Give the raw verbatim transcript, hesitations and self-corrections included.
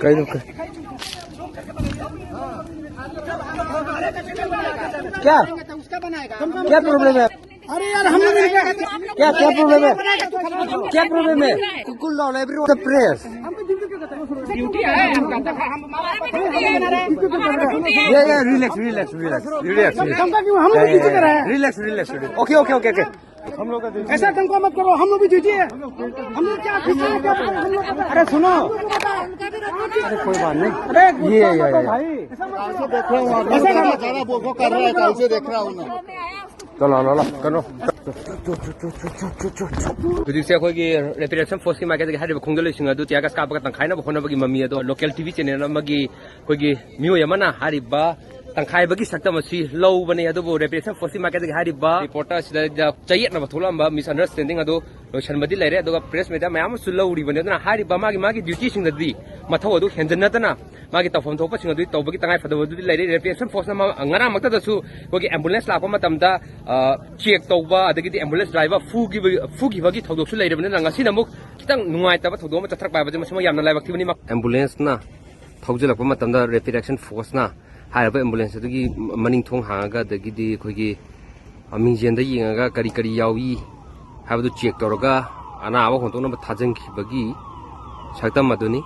कहीं रुक। क्या? क्या प्रॉब्लम है? अरे यार, हम लोग इनका क्या, क्या प्रॉब्लम है? क्या प्रॉब्लम है? कुल लाओ, एवरीवन द प्रेस। ये, ये, relax, relax, relax, relax, relax. हम लोग ड्यूटी कर रहे हैं। Relax, relax, relax. Okay, okay, okay, okay. ऐसा तंग मत करो, हम लोग भी ड्यूटी है। हम लोग क्या, किस तरह क्या पता, हम लोग पता। अरे सुनो। अरे कोई बात नहीं। अरे ये, ये, ये। भाई। ऐसा मत करो। ऐसा मत करो। बोको कर रहा है, कल से देख रहा हूँ मैं। चलो, लो, लो, करो। ꯍꯧꯖꯤꯛꯁꯦ ꯑꯩꯈꯣꯏꯒꯤ ꯔꯦꯄꯦꯔꯦꯁꯟ ꯐꯣꯔꯁꯀꯤ ꯃꯥꯏꯀꯩꯗꯒꯤ ꯍꯥꯏꯔꯤꯕ ꯈꯣꯡꯖꯣꯜꯂꯣꯏꯁꯤꯡ ꯑꯗꯨ ꯇꯤꯌꯥꯔ ꯒꯥꯁ ꯀꯥꯞꯄꯒ ꯇꯪꯈꯥꯏꯅꯕ ꯍꯣꯠꯅꯕꯒꯤ ꯃꯃꯤ ꯑꯗꯣ ꯂꯣꯀꯦꯜ ꯇꯤ ꯚꯤ ꯆꯦꯅꯦꯜ ꯑꯃꯒꯤ ꯑꯩꯈꯣꯏꯒꯤ ꯃꯤꯑꯣꯏ ꯑꯃꯅ ꯍꯥꯏꯔꯤꯕ ꯇꯪꯈꯥꯏꯕꯒꯤ ꯁꯛꯇꯝ ꯑꯁꯤ ꯂꯧꯕꯅꯤ꯫ ꯑꯗꯨꯕꯨ ꯔꯦꯄꯦꯔꯦꯁꯟ ꯐꯣꯔꯁꯀꯤ ꯃꯥꯏꯀꯩꯗꯒꯤ ꯍꯥꯏꯔꯤꯕ ꯔꯤꯄꯣꯔꯇꯔ ꯑꯁꯤꯗ ꯆꯌꯦꯠꯅꯕ ꯊꯣꯛꯂꯛꯂꯝꯕ ꯃꯤꯁꯑꯟꯗꯔꯁ꯭ꯇꯦꯟꯗꯤꯡ ꯑꯗꯨ ꯂꯣꯏꯁꯤꯟꯕꯗꯤ ꯂꯩꯔꯦ꯫ ꯑꯗꯨꯒ ꯄ꯭ꯔꯦꯁ ꯃꯤꯠꯇ ꯃꯌꯥꯝ ꯑꯃꯁꯨ ꯂꯧꯔꯤꯕꯅꯤ꯫ ꯑꯗꯨꯅ ꯍꯥꯏꯔꯤꯕ ꯃꯥꯒꯤ, ꯃꯥꯒꯤ ꯗ꯭ꯌꯨꯇꯤꯁꯤꯡꯗꯗꯤ ꯃꯊꯧ ꯑꯗꯨ ꯍꯦꯟꯖꯟꯅꯗꯅ ꯃꯥꯒꯤ ꯇꯧꯐꯝ ꯊꯣꯛꯄꯁꯤꯡ ꯑꯗꯨꯗꯤ ꯇꯧꯕꯒꯤ ꯇꯉꯥꯏ ꯐꯗꯕꯗꯨꯗꯤ ꯂꯩꯔꯦ꯫ ꯔꯦꯄꯦꯔꯦꯁꯟ ꯐꯣꯔꯁꯅ ꯃꯥ-, ꯉꯔꯥꯡꯃꯛꯇꯗꯁꯨ ꯑꯩꯈꯣꯏꯒꯤ ꯑꯦꯝꯕꯨꯂꯦꯟꯁ ꯂꯥꯛꯄ ꯃꯇꯝꯗ, ꯑ, ꯆꯦꯛ ꯇꯧꯕ, ꯑꯗꯒꯤꯗꯤ ꯑꯦꯝꯕꯨꯂꯦꯟꯁ ꯗ꯭ꯔꯥꯏꯚꯔ ꯐꯨꯈꯤꯕ, ꯐꯨꯈꯤꯕꯒꯤ ꯊꯧꯗꯣꯛꯁꯨ ꯂꯩꯔꯕꯅꯤꯅ ꯉꯁꯤꯅ ꯑꯃꯨꯛ ꯈꯤꯇꯪ ꯅꯨꯡꯉꯥꯏꯇꯕ ꯊꯧꯗꯣꯛ ꯑꯃ ꯆꯠꯊꯔꯛꯄ ꯍꯥꯏꯕꯁꯦ ꯃꯁꯤꯃꯛ ꯌꯥꯝꯅ ꯂꯥꯏꯕꯛ ꯊꯤꯕꯅꯤ꯫ ꯑꯦꯝꯕꯨꯂꯦꯟꯁꯅ ꯊꯧꯖꯤꯜꯂꯛꯄ ꯃꯇꯝꯗ ꯔꯦꯄꯤꯗ ꯑꯦꯛꯁꯟ ꯐꯣꯔꯁꯅ ꯍꯥꯏꯔꯤꯕ ꯑꯦꯝꯕꯨꯂꯦꯟꯁ ꯑꯗꯨꯒꯤ ꯃꯅꯤꯡ ꯊꯣꯡ ꯍꯥꯡꯉꯒ, ꯑꯗꯒꯤꯗꯤ ꯑꯩꯈꯣꯏꯒꯤ ꯃꯤꯡꯖꯦꯜꯗ ꯌꯦꯡꯉꯒ ꯀꯔꯤ ꯀꯔꯤ ꯌꯥꯎꯏ ꯍꯥꯏꯕꯗꯨ ꯆꯦꯛ ꯇꯧꯔꯒ ꯑꯅꯥꯕ ꯍꯣꯟꯗꯣꯛꯅꯕ ꯊꯥꯖꯤꯟꯈꯤꯕꯒꯤ ꯁꯛꯇꯝ ꯑꯗꯨꯅꯤ꯫